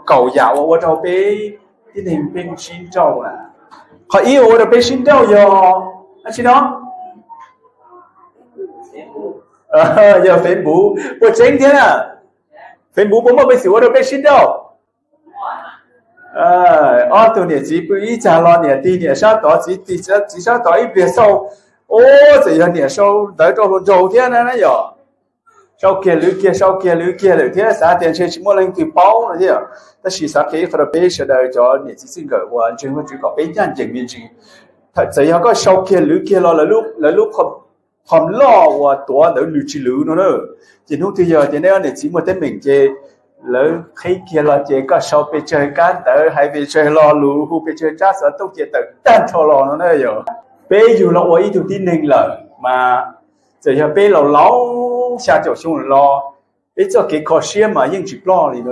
kaum yam uas ua rau peb tib neeg peb sib nrauj na. Qhov ib uas ua rau peb sib nrauj yog dab tsi no? Yog Facebook. Puas tseeb thiab na? Facebook puas muaj peev xwm ua rau peb sib nrauj? Ob tug niam txiv pw ib txag los niam tig niam sab tod, txiv tig txiv sab tod, ib pliag xauj, ub, txawm yog niam sau ntawv rau hluas nraug thiab na yom. Sau kiag lwv kiag, sau kiag lwv kiag lawm thiab xav tias ntshe tsis muaj leej twg paub no thiab. Tab sis xav qhia ib qho rau peb sawv daws cov niam txiv txij nkawm uas ntseeg Vajtswv kom peb ncaj ncees me ntsis. Txawm yog koj sau kiag lwv kiag los lawv lub qhov loj uas tuav ntawd nws tsis lwv no na, ces hnub twg yog tias nej ob niam txiv muaj teeb meem ces lawv qhib kiag los ces koj sau pes tsawg kab ntawv, hais pes tsawg lo lus, hu pes tsawg tsab xov tooj ces tawm tag nrho los no na yom. Peb yug los ua ib tug tib neeg lawm mas txawm yog peb laus laus xya caum xyoo los peb txoj kev kho siab mas yeej tsis ploj li no.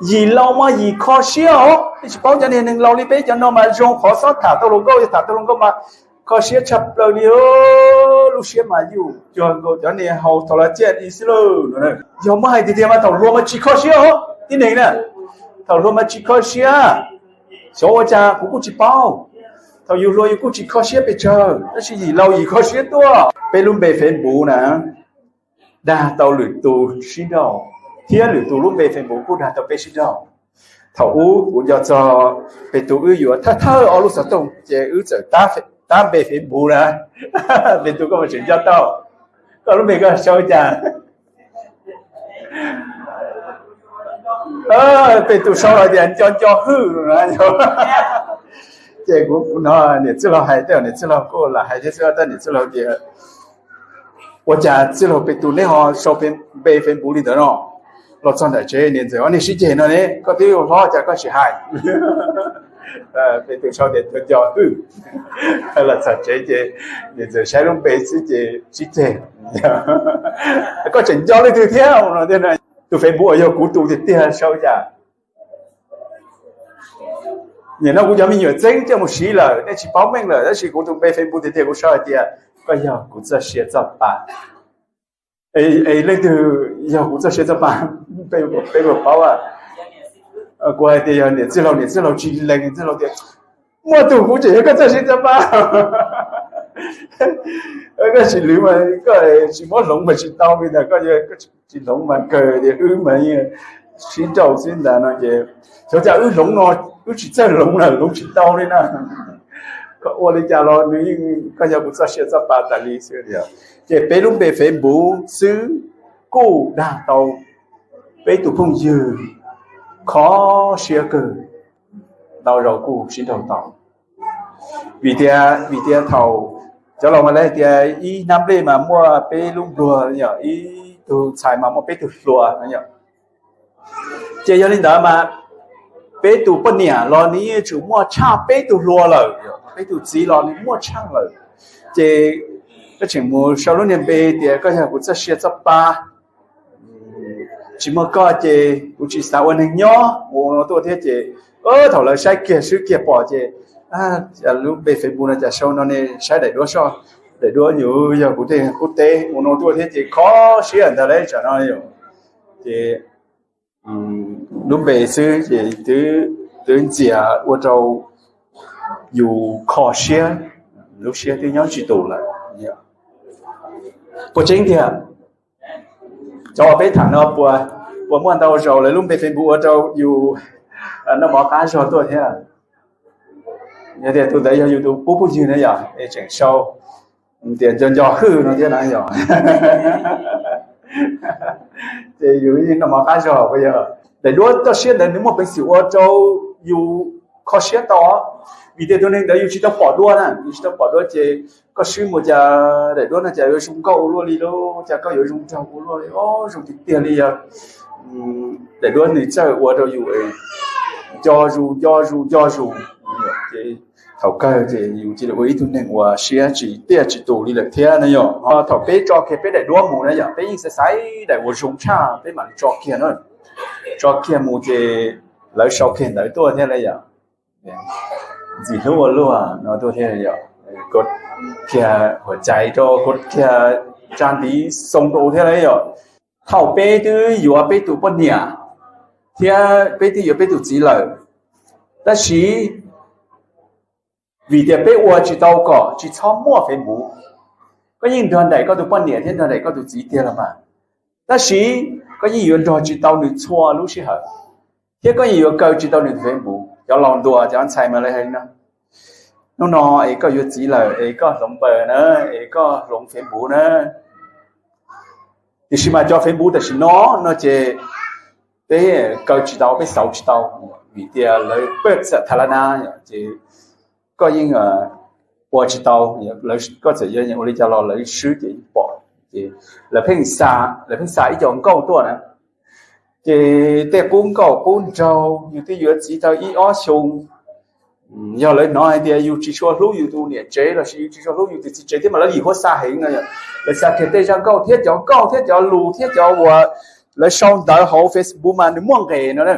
Yim laus mas yim kho siab os, nej tsis paub cov niag neeg laus li peb cov no mas zoo qhov txhob tham tau hluas nkauj, yog tham tau hluas nkauj mas kho siab tshaj plaws li. Lub siab mas yuj cuag nkaus cov niag haus thaum lawv ciaj di xwb lauj. Yog muab hais tiag tiag mas thaum hluas mas tsis kho siab os tib neeg na. Thaum hluas mas tsis kho siab. Xyov ua cas kuv kuj tsis paub. Thaum yus hluas yus kuj tsis kho siab pes tsawg, tab sis yim laus yim kho siab tuaj. Peb lub npe Facebook na dag tau lwm tus sib nrauj, thiab lwm tus lub npe Facebook kuj dag tau peb sib nrauj. Thaum ub kuv nco txog peb tus wb yuav thawj thawj ob lub xov tooj ces wb txawm tab npe Facebook na. Peb tus koj mas tseem nco tau, koj lub npe koj sau cas? Peb tus sau hais tias nco nco hwj na. Ces kuv hnov niam tij laug hais, tej niam tij laug kuj lam hais thiab xwb, tab niam tij laug tias ua cas tij laug peb tus neb ho sau npe Facebook li ntawd no? Los txog ntawm tsev niam ntxawm, ob niag sib ceg no ne, koj twb hlob cas koj tsis hais? Peb tus sau tias nco nco hwj. Los txog tsev ces niam ntxawm saib lub npe xwb ces sib ceg. Koj tseem nco leej twg thiab no? Tus Facebook uas yog kuv tus tiag tiag sau cas? Nim no kuv cov me nyuam txeeb coj mus siv lawm, nej tsis paub meej lawm, tab sis kuv tus npe Facebook tiag tiag kuv sau hais tias koj yog kuv txoj sia txoj pa. Es leej twg yog kuv txoj sia txoj pa? Peb puas paub? Kuv hais tias yog niam tij laug, niam tij laug tsis lees, niam tij laug tias muaj tus kuv tseem yog koj txoj sia txoj pa. Koj tsis lwv mas koj tsis muab hloov mas tsis tau li ntag, koj tsis hloov mas kawg tias wb mas yeej sib nrauj xwb ntag no ces xyov cas wb hloov no, wb tsis txawj hloov na, hloov tsis tau li na. Koj ua li cas los nws yeej, koj yog kuv txoj sia txoj pa tas li xwb. Ces peb lub npe Facebook xwb kuj dag tau peb tus phooj ywg kho siab kawg, ntau zaus kuj sib nrauj tau. Vim tias, vim tias thaum cov laus mas lawv hais tias ib hnab nplej mas muaj peb lub npluag, ib tug ntxhais mas muaj peb tug hluas no. Ces yog li ntawd mas peb tus poj niam los nws yeej tsum muaj tshaj peb tug hluas lawm, peb tus txiv los nws muaj tshaj lawm. Ces koj tseem mus sau lub niag npe tias koj yog kuv txoj sia txoj pa, tsis muaj koj ces kuv tsis xav ua neeg nyob ua no tuaj thiab ces thaum lawv saib kiag swb kiag pom ces lub npe Facebook no cas sau no ne, saib daim duab soj, daim duab nyuj yog kuv tej qub teb ua no tuaj thiab ces kho siab ntag lauj tsam no. Ces lub npe xwb ces twb ntxias ua rau yus kho siab, lub siab twb nyob tsis tus lawm. Puas tseeb tiag? Cov uas peb tham no puas muaj ntau zaus lawv lub npe Facebook ua rau yus noj mov qab zog tuaj thiab? Yog tias tus ntawd yog yus tus pub phooj ywg na yog es tseem sau tias nco nco hwj no thiab na yog ces yus yeej noj mov qab zog puas yog? Daim duab txoj sia ntawd nws muaj peev xwm ua rau yus kho siab tau, vim tias tus neeg ntawd yus tsis tau pom dua na, yus tsis tau pom dua ces koj swb mus cas daim duab no cas yuav zoo nkauj ua luaj li lauj, cas koj yuav zoo nraug ua luaj li, zoo tiag tiag li yog daim duab nws txawj ua rau yus nco zus nco zus nco zus. Ces thaum kawg ces yus cia li ua ib tug neeg uas siab tsis tiaj tsis tus li lawm thiab na yog. Thaum peb tso kiag peb daim duab mus na yog peb yeej xaiv xaiv daim uas zoo tshaj peb mam li tso kiag na. Tso kiag mus ces lawv sau kiag ntawv tuaj thiab na yog ntxim hlub ua luaj no tuaj thiab yog, kod kiag huam cai rau, kod kiag tsa ntiv xoo rau thiab na yog. Thaum peb twb yuav peb tus poj niam thiab peb twb yuav peb tus txiv lawm, tab sis vim tias peb ua tsis tau kom tsis txhob muaj Facebook, koj yeej nrog nraim koj tus poj niam thiab nrog nraim koj tus txiv tiag los mas, tab sis koj yeej yuav nrog tsis tau nws txhua lub sij hawm, thiab koj yeej yuav kaw tsis tau nws tus Facebook. Cov laus ntuas cov ntxhais mas lawv hais no, hnub no es koj yuav txiv lawm es koj hloov npawb na, es koj hloov Facebook na. Tiam sis mas cov Facebook tam sim no no ces peb kaw tsis tau, peb xauv tsis tau, vim tias lawv pej xam tha la na, ces koj yeej ua tsis tau, koj txawm yuav ua li cas los lawv swb ces yeej pom. Ces lawv pheej xa, lawv pheej xa ib co nkauj tuaj na, ces tej qub nkauj qub nraug yus twb yuav txiv tau ib ob xyoo, yog lawv hnov hais tias yus tsis tshua hlub yus tus niam tsev los sis yus tsis tshua hlub yus tus txiv tsev thiab mas lawv lim huab xa heev no. Lawv xa kiag tej zaj nkauj thiab cov nkauj thiab cov lus thiab cov uas lawv sau ntawv hauv Facebook mas nws muaj nqes no na.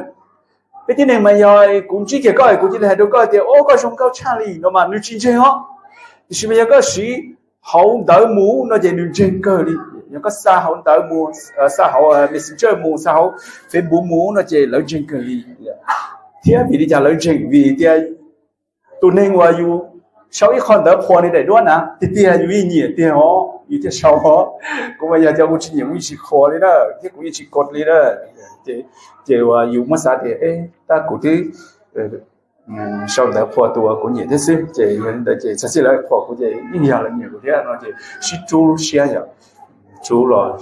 Peb tib neeg mas yog kuv ntsib kiag koj kuv cia li hais rau koj tias, o, koj zoo nkauj tshaj li no mas nws tsis ntseeg os. Tiam sis mas yog koj siv hauv ntawv mus no ces nws ntseeg kawg li. Yog koj xa hauv ntawv mus, xa hauv Messenger mus, xa hauv Facebook mus no ces lawv ntseeg kawg li. Thiab vim li cas lawv ntseeg? Vim tias tus neeg uas yus sau ib qho ntawv qhuas nws daim duab na tiag tiag yus yeej nyiam tiag os, yus thiaj sau os. Kuv mas yog cov kuv tsis nyiam kuv yeej tsis qhuas li na, thiab kuv yeej tsis kod li na. Ces uas yus muab xav tias, tab kuv twb sau ntawv qhuas tus uas kuv nyiam thiab xwb, ces yog li ntawd ces txog txij lawv qhuas kuv ces yeej yog lawv nyiam kuv thiab no ces sib rub lub siab, yog rub los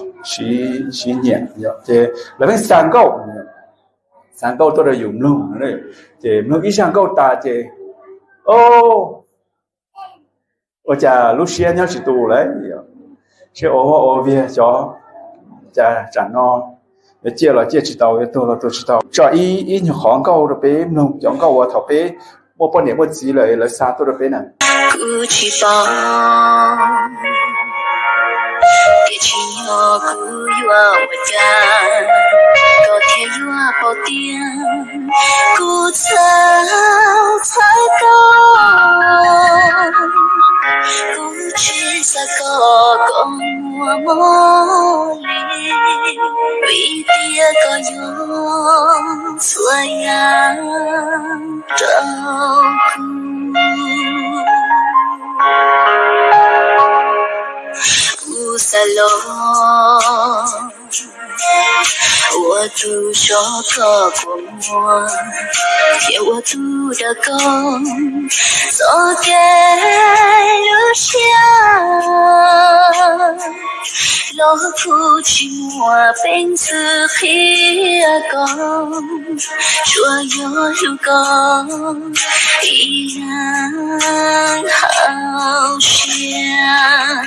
sib nyiam. Ces lawv pheej xa nkauj, xa nkauj tuaj rau yus mloog, ces mloog ib zaj nkauj tas ces, o, ua cas lub siab nyob tsis tus lawm, siab ua ua viag xyov, cas tsam no yuav ciaj los ciaj tsis tau, yuav tuag los tuag tsis tau. Tso ib, ib nyuag qhov nkauj rau peb mloog, cov nkauj uas thaum peb muaj poj niam muaj txiv lawm lawv xa tuaj rau peb na. Kuv tsis paub tias tsim nyog kuv yuav ua cas koj thiaj yuav paub tias kuv txhawj txhawj koj. Kuv tsis xav kom koj muaj mob li, vim tias koj yog txhua yam rau kuv. Kuv xav los ua tus zov koj kua muag, thiab ua tus dag koj txoj kev hlub siab. Los kuv tsis muaj peev xwm qhia koj, tsuas yog hlub koj ib leeg hauv siab.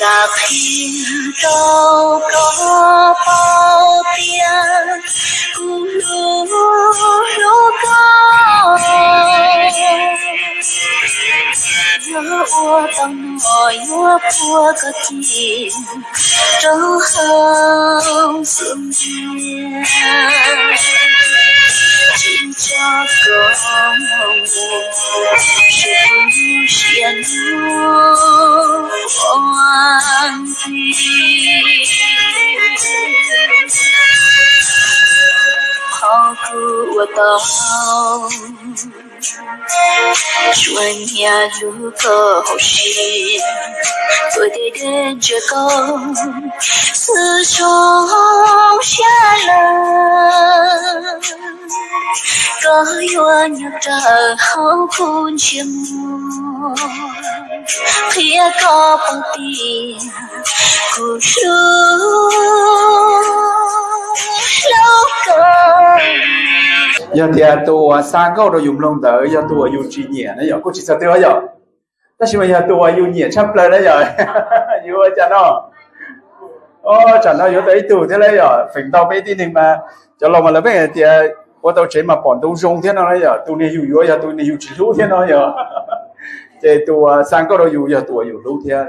Xav qhia rau koj paub tias kuv hlub hlub koj. Yog ua tau no yuav puag koj cia rau hauv xub ntiag, tsis tso koj mus, seb kuv siab ntuj ua ntxiv. Qhov kuv ua tau tsuas nyiam hlub koj hauv siab, tuaj deb deb ntsia koj xwb zoo siab lawm. Koj yuav nyob rawv hauv kuv ntsej muag, qhia koj paub tias kuv hlub hlub koj. Yog tias tus uas xa nkauj rau yus mloog ntawd yog tus uas yus tsis nyiam na yom, kuj tsis txog twg yom. Tab sis mas yog tus uas yus nyiam tshaj plaws na yom, yus ua cas no, o, tsam no yuav tau ib tug thiab lauj yom. Feem ntau peb tib neeg mas cov laus mas lawv pheej hais tias ua tau tsev mas pom ntoo zoo thiab no na yom, tus niag yus yuav yog tus niag yus tsis hlub thiab no yom. Ces tus uas xa nkauj rau yus yog tus uas yus hlub thiab.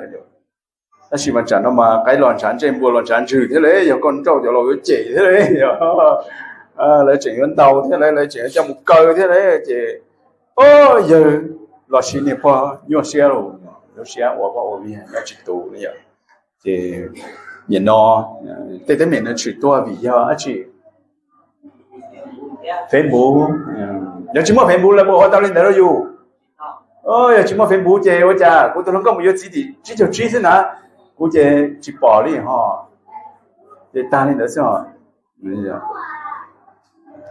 Tab sis mas tsam no mas qaib los ntshav ntsej, npua los ntshav ntswg thiab lauj, yog koj nrauj cov laus yuav cem thiab lauj, lawv tseem yuav ntaus thiab lauj, lawv tseem yuav coj mus kaw thiab lauj. Ces, o, yawg los sis niag pog nyuaj siab lauj, lub siab ua poj ua niag nyob tsis tus li yom. Ces nim no tej teeb meem no tshwm tuaj vim yog dab tsi? Facebook, yog tsis muaj Facebook lawv puas ua tau li ntawd rau yus? Yog tsis muaj Facebook ces ua cas kuv tus hluas nkauj mus yuav txiv tim tsib caug tsib xwb na, kuv ces tsis pom li ho. Ces tag li ntawd xwb.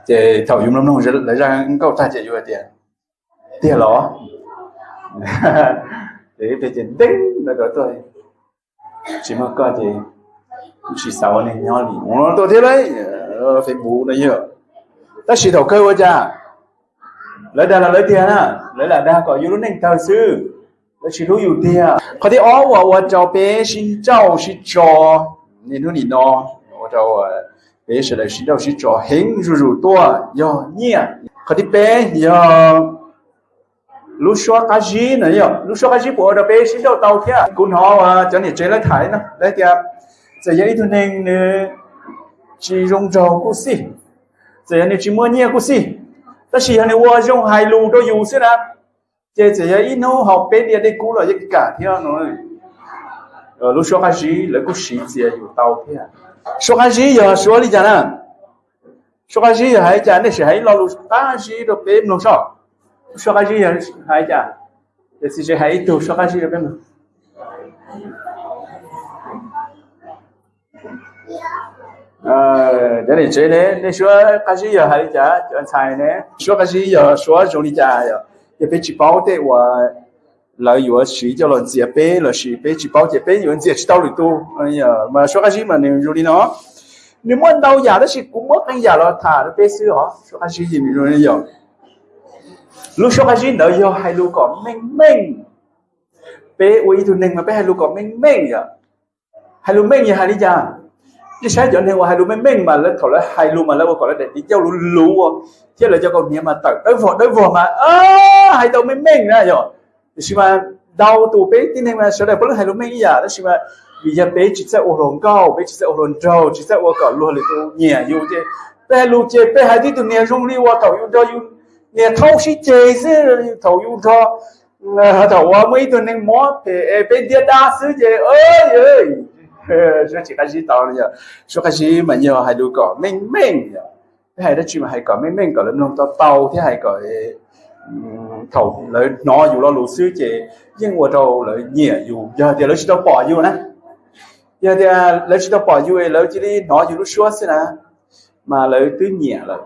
Ces thaum yus mloog mloog lawv zaj nkauj tag ces yus tias, tiag los? Ces ib pliag ces nteeb ntawd rov tuaj, tsis muaj koj ces tsis xav ua neeg nyob li no tuaj thiab lauj. Facebook no yog, tab sis thaum kawg ua cas lawv dag los lawv tiag na, lawv lam dag kom yus lub neej tawg xwb, lawv tsis hlub yus tiag. Qhov thib ob uas ua rau peb sib nrauj sib tso, niaj hnub nim no ua rau peb sawv daws sib nrauj sib tso heev zuj zus tuaj yog nyiaj. Qhov thib peb yog lub suab qab zib no. Lub suab qab zib puas ua rau peb sib nrauj tau thiab? Kuv hnov uas cov niam tsev lawv tham no lawv tias, txawm yog ib tug neeg nws tsis zoo nraug kuj xij, txawm yog nws tsis muaj nyiaj kuj xij, tab sis yog nws ua zoo hais lus rau yus xwb na, ces txawm yog ib hnub haus peb diav dej kub los yeej kam thiab no. Lub suab qab zib lawv kuj siv txias yus tau thiab. Suab qab zib yog suab li cas na? Suab qab zib yog hais li cas? Nej sim hais ib lo lus qab zib rau peb mloog soj. Suab qab zib yog hais li cas? Ces txiv tsev hais ib tug suab qab zib rau peb mloog. Cov niam tsev ne, nej suab qab zib yog hais li cas? Cov ntxhais ne, suab qab zib yog suab zoo li cas? Yog peb tsis paub tej uas lawv yuav siv coj los ntxias peb lossis peb tsis paub ces peb yuav ntxias tsis tau lwm tus. Mas suab qab zib mas nws zoo li no, nws muaj ntau yam tab sis kuv muab qee yam los tham rau peb xwb os. Suab qab zib yog, lub suab qab zib ntawd yog hais lus kom meej meej. Peb ua ib tug neeg mas peb hais lus kom meej meej yom. Hais lus meej yog hais li cas? Nej saib cov neeg uas hais lus meej meej mas lawv thaum lawv hais lus mas lawv ua kom lawv daim tiv cauj luv luv ua, thiab lawv cov kaus hniav mas tawm dawb vog dawb vog mas hais tau meej meej na yom. Tiam sis mas ntau tus peb tib neeg mas sawv daws puav leej hais lus meej ib yam tab sis mas vim yog peb tsis txawj ua hluas nkauj, peb tsis txawj ua hluas nraug, tsis txawj ua kom luag lwm tus nyiam yus ces peb hais lus ces peb hais tib tug niag zoo li uas thaum yus nrog yus niag thaub sib ceg xwb, thaum yus nrog, thaum uas muaj ib tug neeg mob phem es peb ntiab dab xwb ces suab tsis qab zib tau no yom. Suab qab zib mas yog hais lus kom meej meej yom. Peb hais dab tsi mas hais kom meej meej kom lawv mloog tau tau thiab hais kom thaum lawv hnov yus lo lus xwb ces yeej ua rau lawv nyiam yus yog tias lawv tsis tau pom yus na. Yog tias lawv tsis tau pom yus es lawv cia li hnov yus lub suab xwb na, mas lawv twb nyiam lawm.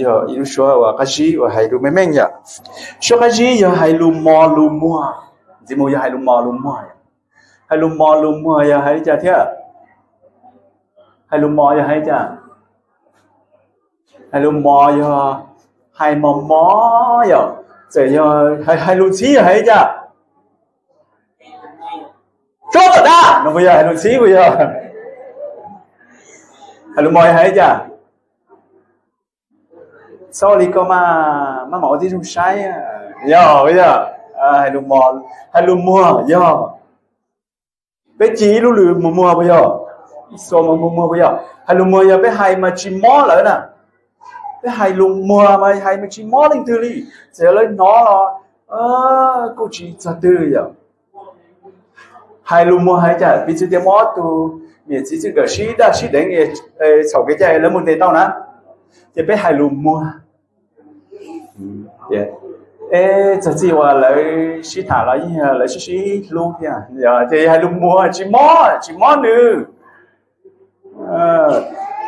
Yog ib lub suab uas qab zib uas hais lus meej meej yom. Suab qab zib yog hais lus mos lus muag. Ntxiv mus yog hais lus mos lus muag. Hais lus mos lus muag yog hais li cas thiab? Hais lus mos yog hais li cas? Hais lus mos yog hais mos mos yom. Txawm yog hais lus ntxhib yog hais li cas? Tsob tom dab no puas yog hais lus ntxhib puas yog? Hais lus mos yog hais li cas? Txhob li koj mas, maj mam ua tib zoo saib. Yog, yog, hais lus muag yog peb ci ib lub lwm mus muag puas yog? Ib xuas mus muag puas yog? Hais lus muag yog peb hais mas tsis mob lawv na. Peb hais lus muag mas hais mas tsis mob leej twg li, txawm yog lawv hnov los kuj tsis txog twg yom. Hais lus muag hais cas? Piv txwv tias muaj ob tug niam txiv txwj kawm sib daj sib deev, txhaum kev cai lawv mus ntes tau na, ces peb hais lus muag. Txog txij uas lawv sib tham los yeej lawv sib sib hlub thiab, ces hais lus muag tsis mob, tsis mob nws.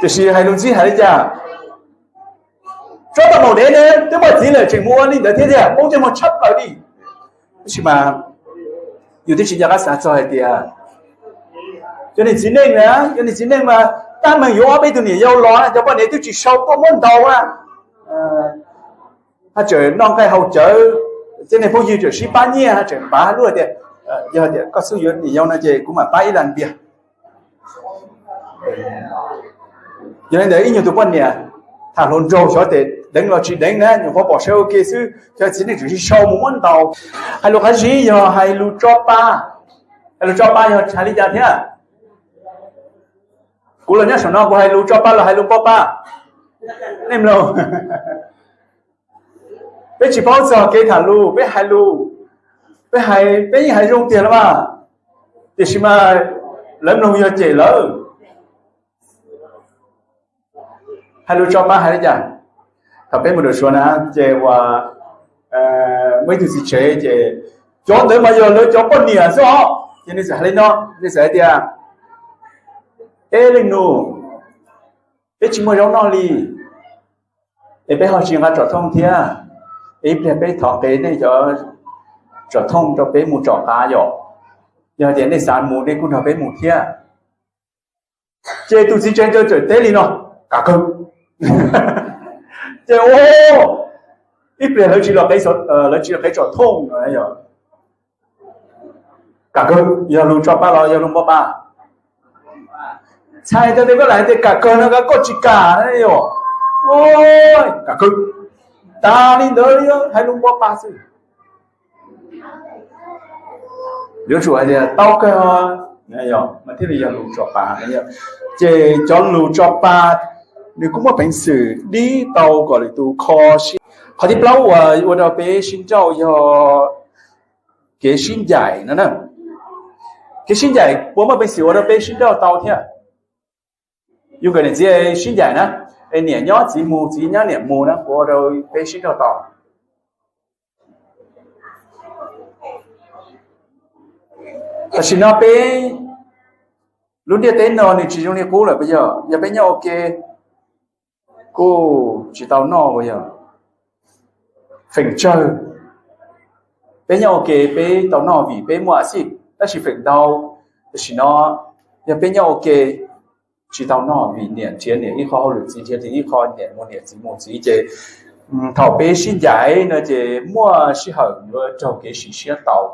Tiam sis hais lus ntxhib hais li cas? Tsob tau maum dev ne, twb muaj txiv lawm tseem mus ua li ntawd thiab tiag, poob ntsej muag tshaj plaws li. Tab sis mas yus twb tsis nco qab xav txog hais tias cov niag txiv neej na, cov niag txiv neej mas tab meeg yuav ob peb tug niam yau los na, cov poj niam twb tsis sau tuaj muab ntaus na, haj tseem noj nqaij haus cawv, tej niag phooj ywg tseem sib pab nyiaj, haj tseem pav luaj tias, yog tias koj xub yuav niam yau no ces kuv mam pab ib las npias. Yog li ntawd ib nyuag tus poj niam tham hluas nraug xyov tes deev los tsis deev na, nyuam qhuav pom saib ua ke xwb, cov txiv neej tseem sib sau mus muab ntaus. Hais lus qab zib yog hais lus tso pa. Hais lus tso pa yog hais li cas thiab? Kuv los nyob saum no kuv hais lus tso pa los hais lus npo pa? Nej mloog, peb tsis paub txog kev tham lus, peb hais lus, peb hais peb yeej hais zoo tiag los mas, tiam sis mas lawv mloog yog cem lawv. Hais lus tso pa hais li cas? Peb mus nram Suav na, ces uas muaj ib tug txiv tsev ces cov ntawd mas yog lawv cov poj niam xwb os. Ces nws txawm hais li no, nws txawm hais tias, Eb leej nus, peb tsis muaj zaub noj li, es peb ho tsis nqa tsov thooj thiab, es ib pliag peb thov nqe nej cov tsov thooj rau peb mus tsom qav yom. Yog tias nej xav mus nej kuj nrog peb mus thiab. Ces tus txiv tsev ntawd txawm teb li no, Kam kawg. Ces ib pliag lawv tsis los qev, lawv tsis los qev tsov thooj no yog, Kam kawg, yog lus tso pa los yog lus npo pa? Txhais tau tias koj lam hais tias kam kawg no, koj tsis kam na yog, Kam kawg, tas li ntawd li, hais lus npo pa xwb. Yuav tsum hais tias tau kawg, mas thiaj li yog lus tso pa. Ces cov lus tso pa nws kuj muaj peev xwm dib tau kom lwm tus kho siab. Qhov thib plaub uas ua rau peb sib nrauj yog kev sib ncaim no na. Kev sib ncaim puas muaj peev xwm ua rau peb sib nrauj tau thiab? Yus nkawm niam txiv sib ncaim na, es niam nyob txiv mus, txiv nyob niam mus na, puas ua rau peb sib nrauj tau? Tam sim no peb lub ntiaj teb no nws tsis zoo li qub lawm puas yog? Yog peb nyob ua ke kuj tsis tau noj puas yog? Feem tsawg peb nyob ua ke peb tau noj vim peb muaj a xij, tab sis feem ntau tam sim no yog peb nyob ua ke tsis tau noj vim niam nrhiav niam ib qho hauj lwm, txiv nrhiav txiv ib qho, niam mus niam, txiv mus txiv, ces thaum peb sib ncaim no ces muaj sij hawm yuav raug kev sim siab tau.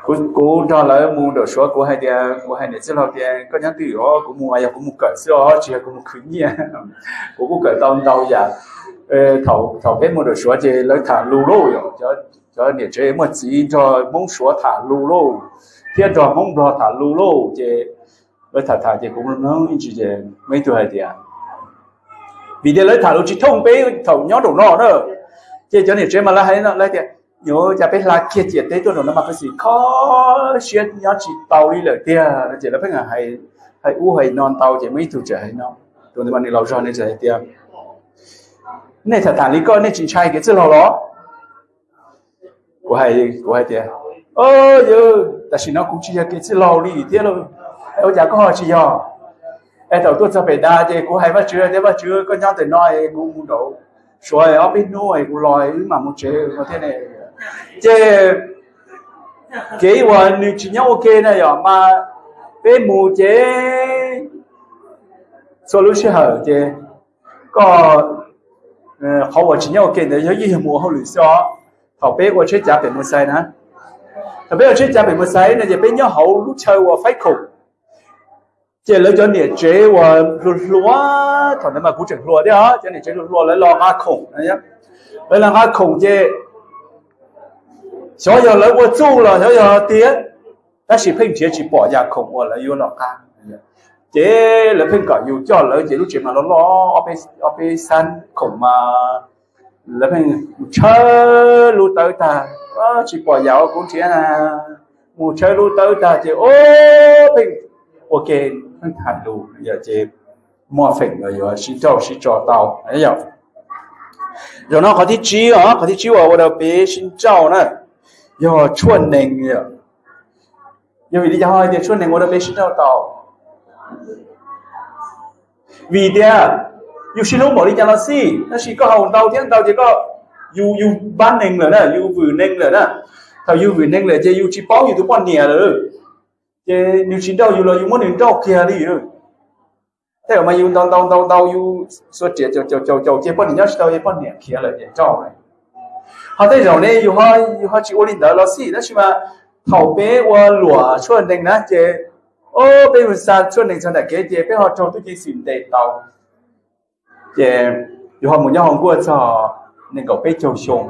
Kuv nrog lawv mus nram Suav, kuv hais tias, kuv hais niam txiv laus tias, Koj nyob twg os? Kuv mus mas yog kuv mus kawm xwb os, tsis yog kuv mus khwv nyiaj. Kuv kuj kawm tau ntau yam. Thaum peb mus nram Suav ces lawv tham lus lauj, cov niam tsev muaj txiv nrog Hmoob Suav tham lus lauj, thiab nrog Hmoob Nplog tham lus lauj, ces lawv tham tham ces kuv mloog ib ntsis ces muaj ib tug hais tias, vim tias lawv tham lus tsis thooj peb thaum nyob nraum no na, ces cov niam tsev mas lawv hais no, lawv tias, Yuav cas peb hla kiag ciam teb tuaj nraum no mas peb xwm kho siab nyob tsis tau li lawm tiag no, ces lawv pheej hais ub hais no ntau ces muaj ib tug txawm hais no, tus ntawd mas nws laus zog, nws txawm hais tias, Nej tham tham li koj nej tsis ntshai kev txwj laug los? Kuv hais tias, Yog tam sim no kuv tsis yog kev txwj laug li thiab lauj, es ua cas koj ho tsis yog? Es thaum tuaj txog pem dav ces kuv hais Vajtswv tias, Vajtswv, koj nyob ntawm no es kuv mus nraum Suav ob peb hnub es kuv los wb mam mus tsev no thiab ne. Ces kev uas nws tsis nyob ua ke na yom, mas peb mus ces txhua lub sij hawm ces koj, qhov uas tsis nyob ua ke ntawd yog yeej yog mus ua hauj lwm xwb os. Thaum peb ua tsheb cav pem Mus Xais na, thaum peb ua tsheb cav pem Mus Xais no ces peb nyob hauv lub chaw uas faib khoom. Ces lawv cov niam tsev uas hluas hluas, thaum ntawd mas kuv tseem hluas thiab os, cov niam tsev hluas hluas lawv los nqa khoom, lawv los nqa khoom ces xyov yog lawv ua txuj los xyov yog tiag, tab sis pheej nrhiav tsis pom yam khoom uas lawv yuav los nqa. Ces lawv pheej kom yus coj lawv ces lub tsev mas loj loj, ob peb xab khoom mas lawv pheej mus tshawb lub tawb tag, tsis pom yam uas kuv nrhiav na, mus tshawb lub tawb tag ces pheej ua ke, pheej tham lus ces muaj feem los yuav sib nrauj sib tso tau. Zaum no qhov thib tsib os, qhov thib tsib uas ua rau peb sib nrauj na, yog tshuaj nees. Yog vim li cas ho hais tias tshuaj nees ua rau peb sib nrauj tau? Vim tias yus sib hlub npaum li cas los xij, tab sis koj haus ntau thiab ntau ces koj, yus, yus npab nees lawm na, yus vwm nees lawm na. Thaum yus vwm nees lawm ces yus tsis paub yus tus poj niam lawm, ces nws tsis nrauj yus los yus muab nws nrauj kiag li. Tej zaum mas yus ntaus ntaus ntaus ntaus yus xuas riam caum caum caum caum ces poj niam nyob tsis tau ces poj niam khiav lawm ces nrauj. Ho tej zaum ne yus, yus ho tsis ua li ntawd los xij, tab sis mas thaum peb ua luam tshuaj nees na ces, o, peb mus xa tshuaj nees txog nram kev ces peb ho raug tub ceev xwm ntes tau. Ces yus ho mus nyob hauv nkuaj txog nees nkaum peb caug xyoo.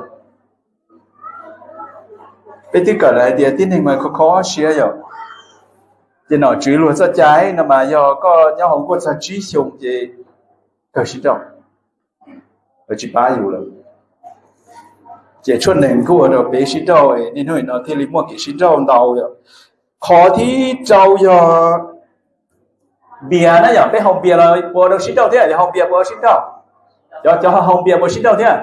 Peb twb kawm lawm hais tias tib neeg mas kho kho siab yom, ces nom tswv luag txoj cai no mas yog koj nyob hauv nkuaj txog tsib xyoo ces kawg sib nrauj, tsis pab yus lawm. Ces tshuaj nees kuj ua rau peb sib nrauj, niaj hnub no thiaj li muaj kev sib nrauj ntau yom. Qhov thib rau yog Npias na yog peb haus npias los puas ua rau sib nrauj thiab? Yog haus npias puas ua sib nrauj? Cov, cov haus npias puas sib nrauj thiab?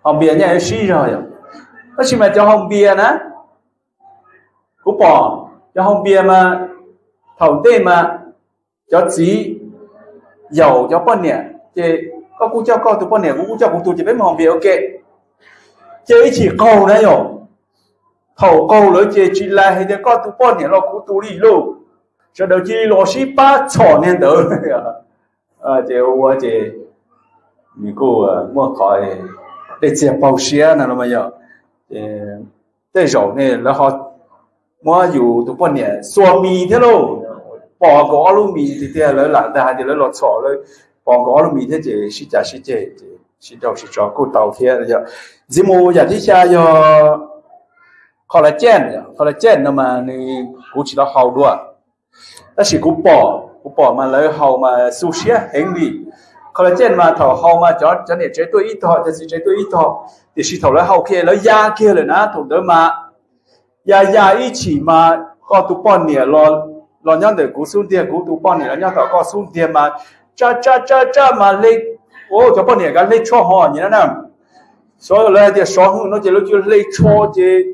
Haus npias nyaj yuav sib zog yom. Tab sis mas cov haus npias na, kuv pom cov haus npias mas thaum ntej mas cov txiv yaum cov poj niam ces koj kuj coj koj tus poj niam, kuv kuj coj kuv tus, ces peb mus haus npias ua ke. Ces ib chim qaug na yom, thaum qaug lawm ces tsis lam hais tias koj tus poj niam los kuv tus li lauj, sawv daws cia li los sib pab txhom niag ntawd. Ces ua ces nws kuj muaj qhov dej txiag paug siab no los mas yog, tej zaum ne lawv ho muab yus tus poj niam xuas mis thiab lauj, pos nkaus ob lub mis tiag tiag, lawv lam ntag hais tias lawv los txhom, lawv pos nkaus ob lub mis thiab ces sib cav sib ceg ces sib nrauj sib tso kuj tau thiab yom. Ntxiv mus yam thib xya yog collagen, collagen no mas nws, kuv tsis tau haus dua, tab sis kuv pom, kuv pom mas lawv haus mas xu siab heev li. Collagen mas thaum haus mas cov, cov niam tsev tuaj ib tog, cov txiv tsev tuaj ib tog, tiam sis thaum lawv haus kiag lawv ya kiag lawm na, thaum ntawd mas ya ya ib chim mas koj tus poj niam los nyob ntawm kuv xub ntiag, kuv tus poj niam los nyob tom koj xub ntiag mas tsaj tsaj tsaj tsaj mas hle, cov poj niam kav hle tsho ho nyiam na. Lawv hais tias sov hwj no ces lawv cia hle tsho ces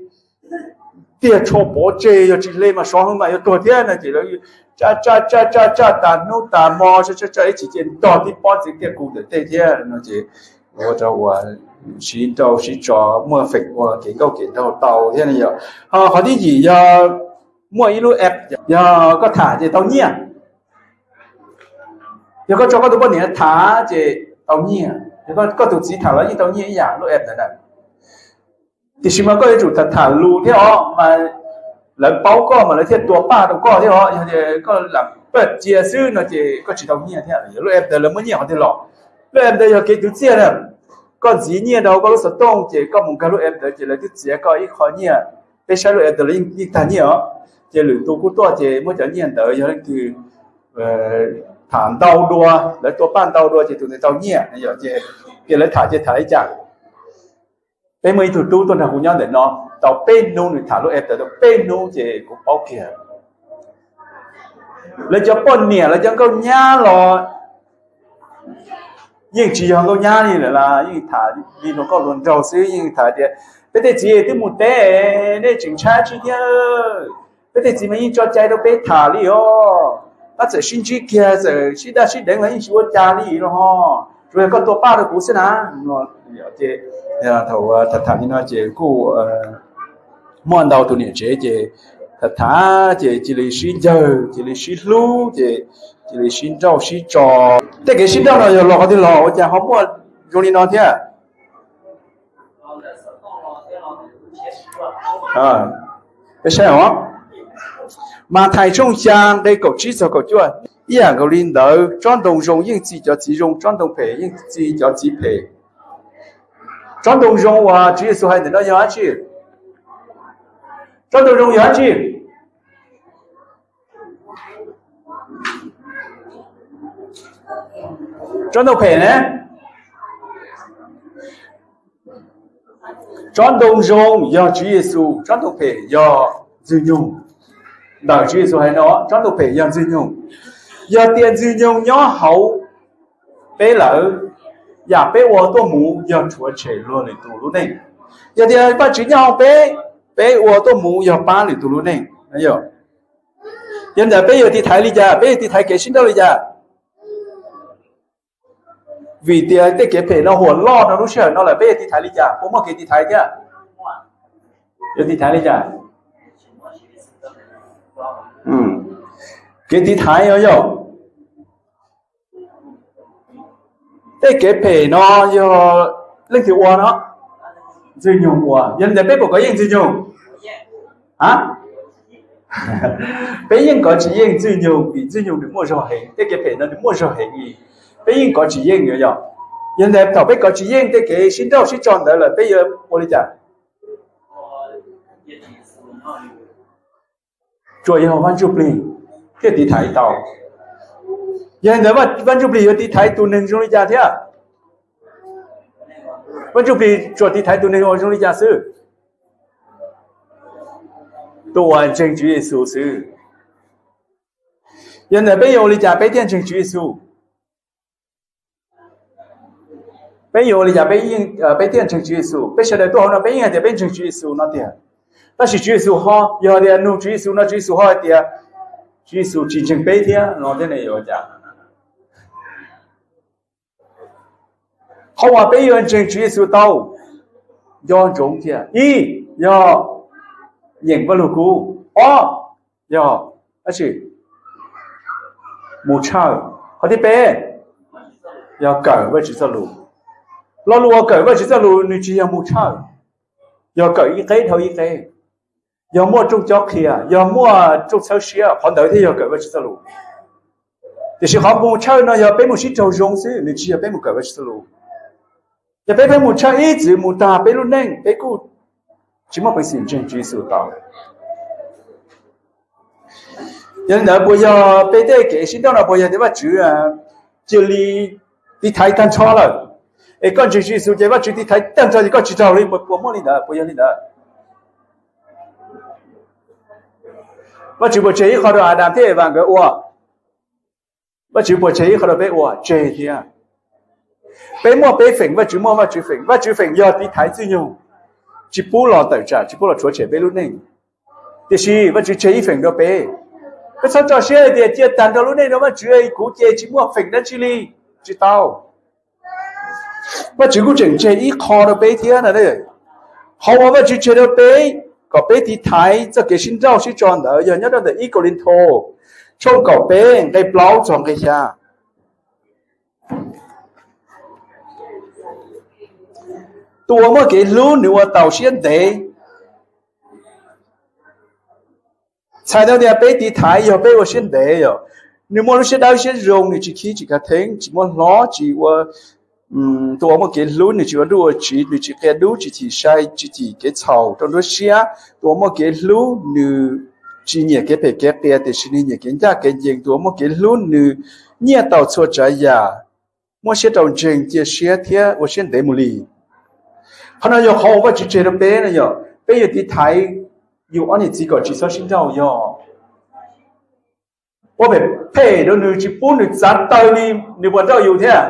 tiag tsho pov tseg, yog tsis hle mas sov hwj mas yuav tuag thiab no ces lawv tsaj tsaj tsaj tsaj tsaj tas hnub tas hmo, tsaj tsaj tsaj ib chim ces ntog tib pob ntxiv tiaj kuv ntawm tej thiab no ces ua rau uas sib nrauj sib tso muaj feem ua kev nkauj kev nraug tau thiab ne yom. Ho qhov thib yim yog muaj ib lub app, yog koj tham ces tau nyiaj. Yog koj tso koj tus poj niam tham ces tau nyiaj, yog koj tus txiv tham los yeej tau nyiaj ib yam lub app ntawd na. Tiam sis mas koj yuav tsum tham tham lus thiab os mas lawv paub koj mas lawv thiaj tua paj rau koj thiab os. Yog tias koj lam paj cia xwb no ces koj tsis tau nyiaj thiab. Lub app ntawd lawv muab nyiaj qhov twg los? Lub app ntawd yog kev twv txiaj na. Koj ntxiv nyiaj rau koj lub xov tooj ces koj mus nkag lub app ntawd ces lawv twb txiav koj ib qho nyiaj. Peb saib lub app ntawd lawv yeej tag nyiaj os. Ces lwm tus kuj tuaj ces muab cov nyiaj ntawd yog leej twg tham ntau dua, lawv tua paj ntau dua ces tus ntawd tau nyiaj. Ces lawv tham ces tham li cas? Peb muaj ib tug tub tuaj nrog kuv nyob ntawm no tau peb hnub, nws tham lub app ntawd tau peb hnub ces kuv paub kiag. Lawv cov poj niam lawv cov nkauj nyab los yeej tsis yog nkauj nyab li lawm las, yeej tham li hluas nkauj hluas nraug xwb, yeej tham tias peb tej txiv twb mus teb, nej tseem ntshai tsi thiab. Peb tej txiv mas yeej tso cai rau peb tham li os. Tab txawm sib ntsib kiag txawm sib daj sib deev los yeej tsis ua cas li los ho, tsuas yog koj tua paj rau kuv xwb na. Ces thaum tham tham li no ces kuj muaj ntau tus niam tsev ces tham tham ces cia li sib ncawg, cia li sib hlub ces cia li sib nrauj sib tso. Tej kev sib nrauj no yog los qhov twg los ua cas ho muaj zoo li no thiab? Peb saib os, Mathais tshooj xya nqe kaum tsib txog kaum cuaj, ib yam nkaus li ntawd tsob ntoo zoo yeej txi cov txiv zoo, tsob ntoo phem yeej txi cov txiv phem. Tsob ntoo zoo uas Tswv Yexus hais ntawm no yog dab tsi? Tsob ntoo zoo yog dab tsi? Tsob ntoo phem ne? Tsob ntoo zoo yog Tswv Yexus, tsob ntoo phem yog Ntxwg Nyoog. Ntawm Tswv Yexus hais no, tsob ntoo phem yog Ntxwg Nyoog. Yog tias Ntxwg Nyoog nyob hauv peb lawm, yam peb ua tuaj mus yog rhuav tshem luag lwm tus lub neej. Yog tias Vajtswv nyob hauv peb, peb ua tuaj mus yog pab lwm tus lub neej. Yog ntawd peb yuav tiv thaiv li cas? Peb yuav tiv thaiv kev sib nrauj li cas? Vim tias tej kev phem no huam loj rau lub sij hawm no lawm, peb yuav tiv thaiv li cas? Puas muaj kev tiv thaiv thiab? Yuav tiv thaiv li cas? Kev tiv thaiv yog, yog tej kev phem no yog leej twg ua no? Ntxwg Nyoog ua. Yog li ntawd peb puas kov yeej Ntxwg Nyoog? A, peb yeej kov tsis yeej Ntxwg Nyoog vim Ntxwg Nyoog nws muaj zog heev, tej kev phem no nws muaj zog heev li. Peb yeej kov tsis yeej yog, yog. Yog li ntawd thaum peb kov tsis yeej tej kev sib nrauj sib tso ntawd lawm peb yuav ua li cas? Tsuas yog Vaj Ntsuj Plig thiaj tiv thaiv tau. Yog li ntawd Vaj Ntsuj Plig yuav tiv thaiv tus neeg zoo li cas thiab? Vaj Ntsuj Plig tsuas tiv thaiv tus neeg uas zoo li cas xwb? Tus uas ntseeg Tswv Yexus xwb. Yog ntawd peb yuav ua li cas peb thiaj ntseeg Tswv Yexus? Peb yuav ua li cas peb thiaj ntseeg Tswv Yexus? Peb sawv daws tuaj hauv no peb yeej hais tias peb ntseeg Tswv Yexus no tiag, tab sis Tswv Yexus ho, yog tias nug Tswv Yexus no Tswv Yexus ho hais tias Tswv Yexus tsis ntseeg peb thiab no thiab ne yuav ua cas? Qhov uas peb yuav ntseeg Tswv Yexus tau nco ntsoov thiab, ib, yog nyeem Vaj Lug Kub, ob, yog dab tsi? Mus tshawj. Qhov thib peb, yog kawm Vajtswv txoj lus. Lo lus uas kawm Vajtswv txoj lus nws tsis yog mus tshawj, yog kawm ib qeb dhau ib qeb, yog muaj rooj cob qhia, yog muaj rooj txhawb siab, qhov ntawd thiaj yog kawm Vajtswv txoj lus. Tiam sis qhov mus tshawj no yog peb mus sib raug zoo xwb, nws tsis yog peb mus kawm Vajtswv txoj lus. Yog peb pheej mus tshawj ib txwm mus tag peb lub neej, peb kuj tsis muaj peev xwm ntseeg Tswv Yexus tau. Yog li ntawd puas yog peb tej kev sib nrauj no puas yog tias Vajtswv cia li tiv thaiv tag nrho lawm, es koj ntseeg Tswv Yexus ces Vajtswv tiv thaiv tag nrho ces koj tsis raug li, puas muaj li ntawd, puas yog li ntawd? Vajtswv puas tseg ib qho rau Adas thiab Evas nkawd ua? Vajtswv puas tseg ib qho rau peb ua? Tseg thiab. Peb muaj peb feem, Vajtswv muaj Vajtswv feem. Vajtswv feem yog tiv thaiv txwj nyug, tsis pub los tawm tsam, tsis pub los rhuav tshem peb lub neej. Tiam sis Vajtswv tseg ib feem rau peb. Peb txhob tso siab hais tias cia tag nrho lub neej rau Vajtswv, kuv ces tsis muaj feem dab tsi li. Tsis tau. Vajtswv kuj tseem tseg ib qho rau peb thiab na. Qhov uas Vajtswv tseg rau peb kom peb tiv thaiv txoj kev sib nrauj sib tso ntawd yog nyob rau ntawm ib Kauleethaus tshooj kaum peb nqe plaub txog nqe xya. Tus uas muaj kev hlub nws ua taus siab ntev. Txhais tau tias peb tiv thaiv yog peb ua siab ntev yom. Nws muaj lub siab dawb siab zoo, nws tsis khib tsis khav theeb, tsis muab hlob, tsis ua, tus uas muaj kev hlub nws tsis ua nruj ua tsiv, nws tsis qia dub, tsis chim sai, tsis chim kev txhaum rau nruab siab. Tus uas muaj kev hlub nws tsis nyiam kev phem kev qias, tiam sis nws nyiam kev ncaj kev ncees. Tus uas muaj kev hlub nws nyiaj tau txhua tsav yam, muab siab rau ntseeg, cia siab thiab ua siab ntev mus li. Qhov no yog qhov uas Vajtswv tseg rau peb no yog peb yuav tiv thaiv yus ob niam txiv kom tsis txhob sib nrauj yog ua phem phem rau nws, tsis pub nws txav taw li, nws puas nrauj yus thiab?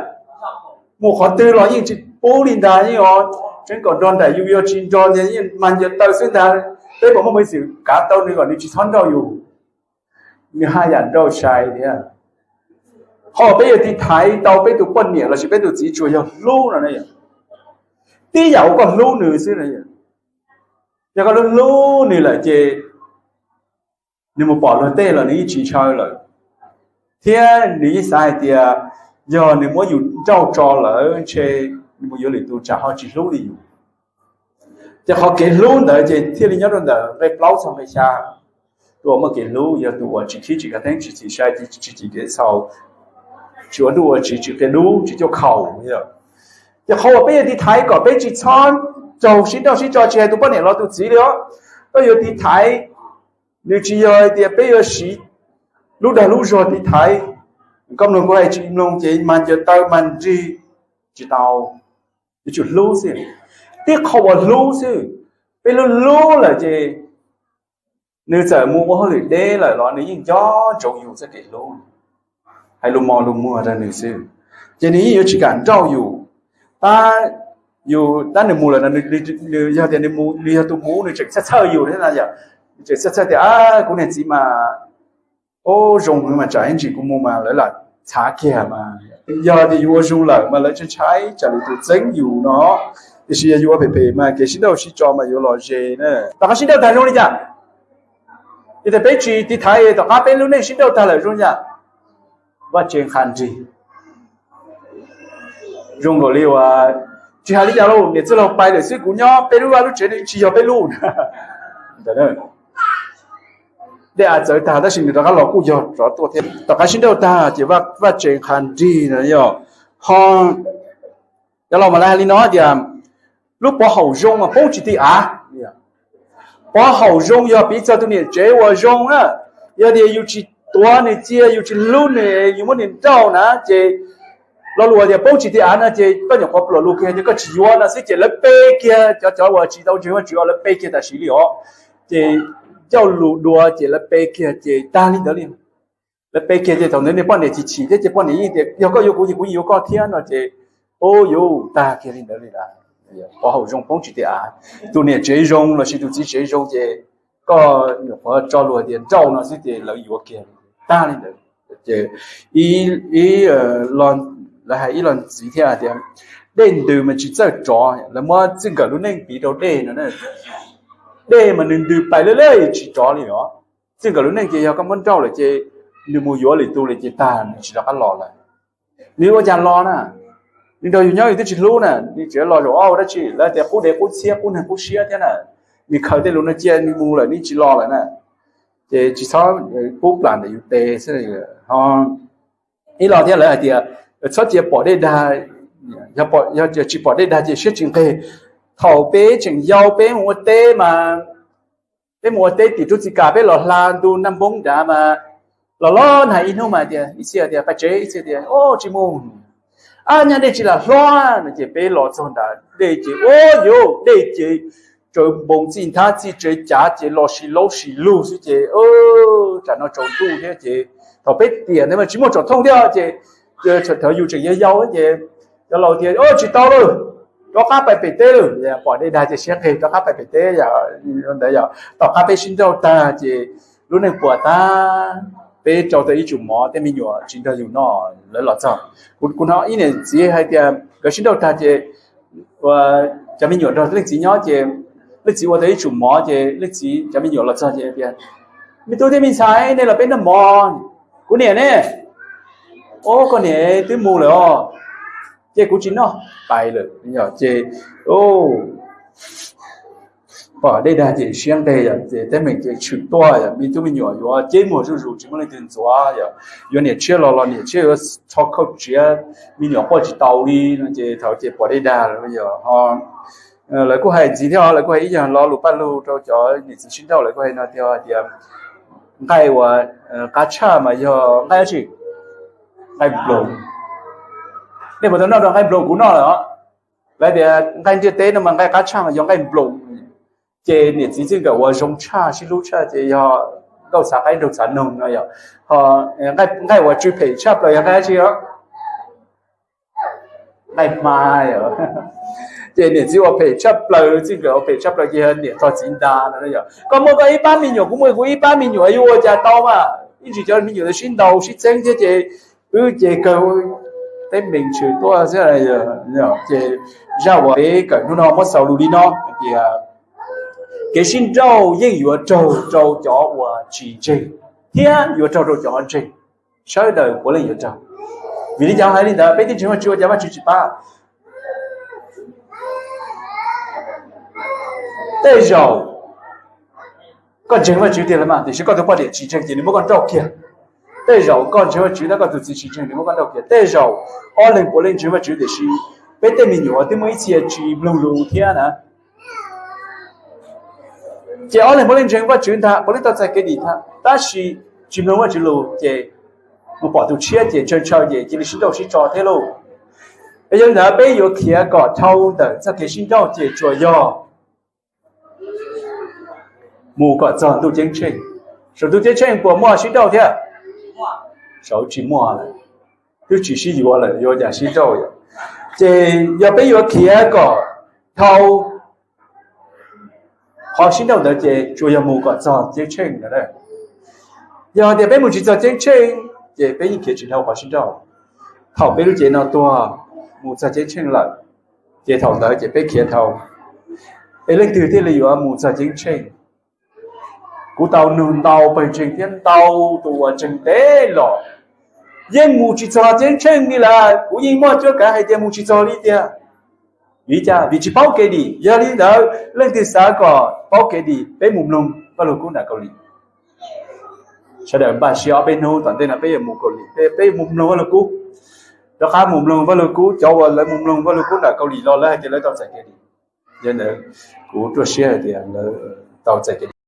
Mus qhov twg los yeej tsis pub li ntag, yeej tseev kom nrog nraim yus, yog tsis nrog tias yeej mag ncaws taw xwb ntag. Peb puas muaj peev xwm kav tau nws kom nws tsis txhob nrauj yus? Nws haj yam nrauj sai thiab. Qhov peb yuav tiv thaiv tau peb tus poj niam lossis peb tus txiv tsuas yog hlub no. Tib yam uas koj hlub nws xwb. Yog koj hlub hlub nws lawm ces nws mus pom luag tej los nws yeej tsis ntshaw lawm, thiab nws yeej xav hais tias yog nws muab yus nrauj tso lawm ntshe nws mus yuav lwm tus tsam ho tsis hlub li yus. Ces qhov kev hlub ntawd ces thiaj li nyob rau ntawm nqe plaub txog nqe xya. Tus uas muaj kev hlub yog tus uas tsis khib tsis khav theeb, tsis chim sai, tsis chim kev txhaum, tsis ua nruj ua tsiv, tsis qia dub, tsis cuaj khaum. Ces qhov uas peb yuav tiv thaiv kom peb tsis txhob raug sib nrauj sib tso tsis hais tus poj niam los tus txiv li os, koj yuav tiv thaiv, nws tsis yog hais tias peb yuav siv lub dag lub zog tiv thaiv. Koj mloog kuv hais tsis mloog ces mag ncaws taw mag nrig, tsis tau. Yuav tsum hlub xwb, tib qho uas hlub xwb. Peb hlub hlub lawm ces nws txawm mus ua hauj lwm deb lawm los nws yeej nco ntsoov yus txoj kev hlub, hais lus mos lus muag rau nws xwb, ces nws yeej yuav tsis kam nrauj yus. Tab, yus tab nws mus lawm no, nws yog tias nws yog tus mus nws tseem txhawj txhawj yus thiab na yom, nws tseem txhawj txhawj tias kuv niag txiv mas ub zoo heev mas tsam ib ntsis kuv mus mas lawv lam txhav kiag mas. Yog tias yus ua zoo lawm mas lawv ntshai ntshai tsam lwm tus txeeb yus no, tiam sis yog yus ua phem phem mas kev sib nrauj sib tso mas yuav los ze na. Tom qab sib nrauj tag zoo li cas? Yog tias peb tsis tiv thaiv tom qab peb lub neej sib nrauj tag lawm zoo li cas? Vaj tse nqha nrig. Zoo nkaus li uas tsis hais li cas lauj, niam txiv laus pais lawm xwb, kuv nyob peb lub vaj lub tsev no tsis yog peb lub. Dej av txawv tag tab sis nws rov qab los kuj yog rov tuaj thiab. Tom qab sib nrauj tag ces vaj tse nqha nrig no yog ho, cov laus mas lawv hais li no tias lub pov haum zoo mas poob tsis ti av. Pov haum zoo yog piv txog tus niam tsev uas zoo na. Yog tias yus tsis tuav nws cia, yus tsis hlub nws, yus muab nws nrauj na ces lo lus tias poob tsis ti av no ces koj nyuam qhuav pluam lus kiag ces koj tsis yuav no xwb ces lawv pe kiag, cov cov uas tsis tau ntseeg Vajtswv lawv pe kiag tam sim li os. Ces ncauj lus dua ces lawv pe kiag ces tag li ntawd li. Lawv pe kiag ces thaum ntawd niag poj niam chim chim thiab ces poj niam yeej tias yog koj yuav kuv ces kuv yeej yuav koj thiab no ces, u, yuav tag kiag li ntawd li lawm. Qhov haum zoo poob tsis tias av, tus niam tsev zoo lossis tus txiv tsev zoo ces koj nyuam qhuav tso lus tias nrauj no xwb ces lawv yuav kiag tag li ntawd. Ces ib, lawv hais ib los ntxiv thiab tias dej ntws mas tsis txawj rov, lawv muab txij nkawm lub neej piv rau dej no. Dej mas nws ntws pais lawm lawm tsis rov li os. Txij nkawm lub neej ces yog koj muab nrauj lawm ces nws mus yuav lwm tus lawm ces tag, nws tsis rov qab los lawm. Nws ua cas los na? Nws nrog yus nyob yus twb tsis hlub na, nws tseem los zaum ob ua dab tsi? Lawv tias qub dev qub txhiab qub neeg qub siab thiab na. Nws khaws tej lus no cia nws mus lawm nws tsis los lawm na. Ces tsis txhob pub plam ntawm yus tes xwb. Ib los thiab lawv hais tias txhob cia pom dej dag, yog tsis pom dej dag ces siab tsis nqig. Thaum peb tseem yau peb mus ua teb mas, peb mus ua teb tim rub txiv kas peb los hla ntu nag npoo nrad mas los los nag ib hnub mas tias ib txhia tias pais tsev, ib txhia tias o tsis mus. Ab nyab dej tsis lam hlob no ces peb los txog nrad dej ces u yuav dej ces tsaws npoo txij nthab txij tsev cav ces los sis laub sis lug xwb ces tsam no tsaus ntuj thiab ces thaum peb tiam ntawd mas tsis muaj tsoom thooj thiab ces thaum yus tseem yau yau ces cov laus tias tsis tau lawm, rov qab pais pem teb lawm. Pom dej dag ces siab nqig rov qab pais pem teb yom. Ntawd yog tom qab peb sib nrauj tag ces lub neej puas tag, peb rau tau ib tsum mov, tej me nyuam tsis nrog yus noj lawv los txog. Kuv hnov ib niam txiv hais tias nkawd sib nrauj tag ces cov me nyuam nrog leej txiv nyob ces leej txiv ua tau ib tsum mov ces leej txiv cov me nyuam los txog ces tias me tub thiab me ntxhais, nej los peb noj mov. Kuv niam ne? O, koj niam twb mus lawm os, ces kuv tsis noj, pais lawm. Ces pom dej dag ces siab nqig yom, ces teeb meem ces tshwm tuaj yom, me tub me nyuam yuav ceb muag zuj zus tsis muaj leej twg ntxuav yom, yuav niam tshiab los los niam tshiab yuav tho khauj tsiav, me nyuam quaj tsis taus li no ces thaum ces pom dej dag lawm yog ho lawv kuj hais ntxiv thiab, lawv kuj hais ib yam lo lus paj lug rau cov niam txiv sib nrauj, lawv kuj hais no tias nqaij uas qab tshaj mas yog nqaij dab tsi? Nqaij nploos. Nej puas tau noj rau nqaij nploos? Kuv noj lawm os. Lawv tias nqaij ntiaj teb no mas nqaij qab tshaj mas yog nqaij nploos. Ces niam txiv txij nkawm uas zoo tshaj sib hlub tshaj ces yog nkauj txhav qaib nraug txhav noog no yom. Ho nqaij uas tsw phem tshaj plaws yog nqaij dab tsi os? Nqaij hma. Ces niam txiv uas phem tshaj plaws, txij nkawm uas phem tshaj plaws ces yog niam tog txiv nta no yom. Koj muaj koj ib pab me nyuam, kuv muaj kuv ib pab me nyuam, yuav ua cas tau mas? Ib ntsis cov me nyuam sib ntaus sib txeeb thiab ces wb ces kawg teeb meem tshwm tuaj xwb. Ces zaj uas peb kawm hnub no muab xaus lus li no hais tias kev sib nrauj yeej yuav raug rau cov uas tsis ntseeg thiab yuav raug rau cov ntseeg, sawv daws puav leej yuav raug. Vim li cas hais li ntawd? Peb twb ntseeg Vajtswv ua cas Vajtswv tsis pab? Tej zaum koj ntseeg Vajtswv tiag los mas tiam sis koj tus poj niam tsis ntseeg ces nws muab koj nrauj kiag. Tej zaum koj ntseeg Vajtswv tab koj tus txiv tsis ntseeg nws muab koj nrauj kiag. Tej zaum ob leeg puav leej ntseeg Vajtswv tiam sis peb tej me nyuam twb muaj ib txhia tsis mloog lus thiab na. Ces ob leeg puav leej ntseeg Vajtswv ntag, puav leej tau txais kev dim ntag, tab sis tsis mloog Vajtswv lus ces mus pom tus tshiab ces ntshaw ntshaw ces cia li sib nrauj sib tso thiab lauj. Yog li ntawd peb yuav khiav kom dhau ntawm txoj kev sib nrauj ces tsuas yog mus kom txog ntuj ceeb tsheej. Saum ntuj ceeb tsheej puas muaj sib nrauj thiab? Saum tsis muaj lawm, twb tsis sib yuav lawm yuav cas sib nrauj yom. Ces yog peb yuav khiav kom dhau qhov sib nrauj ntawd ces tsuas yog mus kom txog ceeb tsheej ntawd. Yog tias peb mus tsis txog ceeb tsheej ces peb yeej khiav tsis dhau qhov sib nrauj. Thaum peb lub cev no tuag mus txog ceeb tsheej lawm, ces thaum ntawd ces peb khiav dhau. Es leej twg thiaj li yuav mus txog ceeb tsheej? Kuv tau nug ntau pawg ntseeg thiab ntau tus uas ntseeg ntev los yeej mus tsis txog ceeb tsheej li lawm. Kuv yeej muaj cuab kav hais tias mus tsis txog li tiag. Vim li cas? Vim tsis paub kev dim. Yog li ntawd leej twg xav kom paub kev dim, peb mus mloog Vaj Lug Kub nram Kaus Lim. Sawv daws npaj siab ob peb hnub tom ntej no peb yuav mus Kaus Lim, peb yuav mus mloog Vaj Lug Kub. Rov qab mus mloog Vaj Lug Kub, cov uas lawv mus mloog Vaj Lug Kub nram Kaus Lim los lawv hais tias lawv tau txais kev dim. Yog ntawd kuv ruaj siab hais tias lawv tau txais kev dim.